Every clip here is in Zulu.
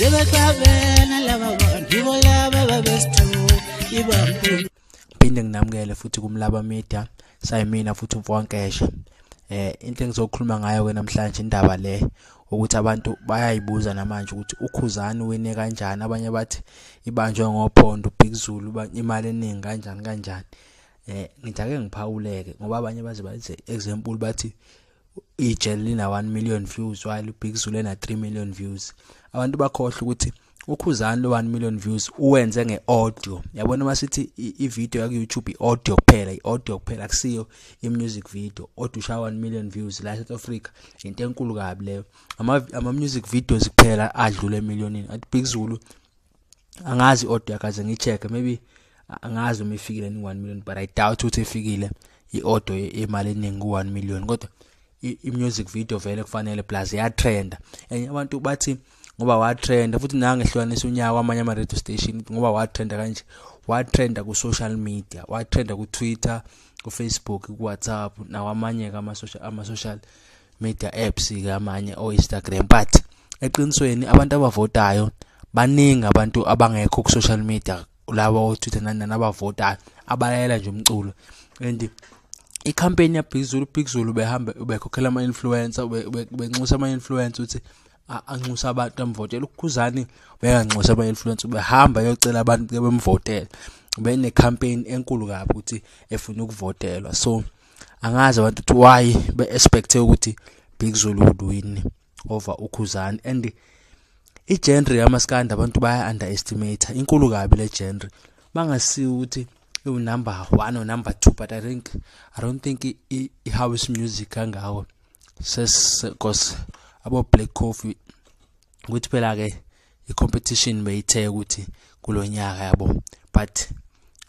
Sebexabene laba bantu, yibo laba babesithuka ibambe. Phinde nginamukele futhi kuMlaba Media, sayimina futhi umfokaNkeshe. Into engizokhuluma ngayo ke namhlanje, indaba le ukuthi abantu bayayibuza namanje ukuthi uKhuzani wine kanjani. Abanye bathi ibanjwe ngophondo Big Zulu, imali eningi kanjani kanjani. Ngithi ake ngiphawuleke ngoba abanye baze baze example bathi ijele lina 1 million views while Big Zulu ena 3 million views. Abantu bakhohlwa ukuthi uKhuzani lo 1 million views uwenze ngeaudio. Yabona, masithi i-video yaku YouTube i-audio kuphela, i-audio kuphela, akusiyo i-music video. Audio ushaya 1 million views la eSouth Africa, into enkulu kabi leyo. Ama music videos kuphela adlule emillionini. Athi Big Zulu, angazi i-audio akaze ngicheck, maybe angazi uma ifikile ni 1 million, but I doubt ukuthi ifikile i-audio imali eningi ku 1 million. Kodwa i-music video vele kufanele, plus ya-trenda. And abantu bathi ngoba watrenda futhi nange ehlukanisa unyaka kwamanye ama radio station, ngoba watrenda kanje, watrenda ku social media, watrenda ku Twitter, ku Facebook, ku WhatsApp nawamanye ama social media apps ke, amanye o Instagram. But eqinisweni abantu abavotayo baningi, abantu abangekho ku social media laba o Twitter nani nani, abavotayo abalalela nje umculo. And i-campaign ya Big Zulu, Big Zulu behamba ubekhokhela ama influencer, benxusa ama influencer ukuthi anxusa abantu amvotele. UKhuzani bekanxusa ama influencer, behamba yocela abantu ke bemvotele, bene campaign enkulu kabi ukuthi efuna ukuvotelwa. So angazi abantu ukuthi why be expect ukuthi Big Zulu would win over uKhuzani. And i-genre yamaskandi abantu baya underestimate, inkulu kabi le genre. Bangasiyo ukuthi iwu number 1 or number 2, but I don't think i-house music kangako ses, because abo Black Coffee, ukuthi phela ke i-competition beyithe ukuthi kulonyaka, yabo. But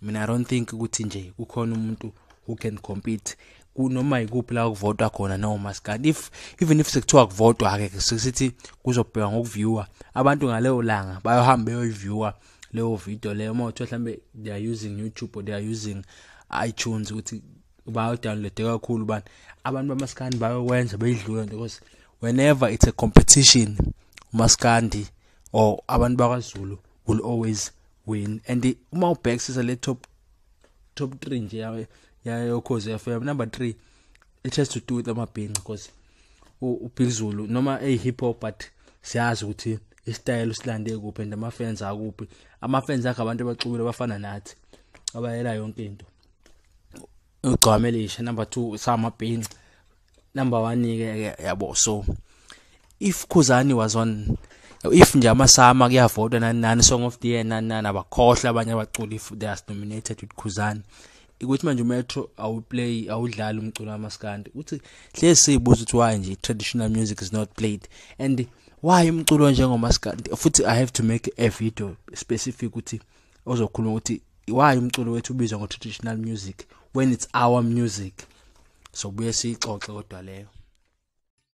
mina I don't think ukuthi nje kukhona umuntu who can compete kunoma yikuphi la kuvotwa khona noma maskandi. If even if sekuthiwa kuvotwa ke, sesithi kuzobheka ngokuviewer, abantu ngaleyo langa bayohamba beyoyiviewer leyo video leyo. Uma uthiwa mhlambe they are using YouTube or they are using iTunes, ukuthi bayo-download kakhulu bani, abantu bamaskandi bayokwenza beyidlule nto, because whenever it's a competition, umaskandi or abantu bakwaZulu will always win. And uma ubhekisisa le top 3 nje yayoKhozi FM, number 3, it has to do with amabhinca, because uBig Zulu noma ey hip hop, but siyazi ukuthi istyle usilande kuphi and ama fans akuphi. Ama fans akhe abantu abaxubile abafana nathi abayela yonke into. Ugcwame elisha number 2 samabhinca, number 1 ke, yabo. So if Khuzani was on, if nje amaSAMA kuyavotwa nani nani, Song of the Year nani nani, abakhohlwa abanye abaculi, if they are nominated with Khuzani, ukuthi manje uMetro awuplay, awudlali umculo wamaskandi, uthi hlezi sizibuza ukuthi why nje traditional music is not played and why umculo njengomaskandi. Futhi I have to make a video specific ukuthi ozokhuluma ukuthi why umculo wethu ubizwa ngo traditional music when it's our music. So buye siyixoxe kodwa leyo.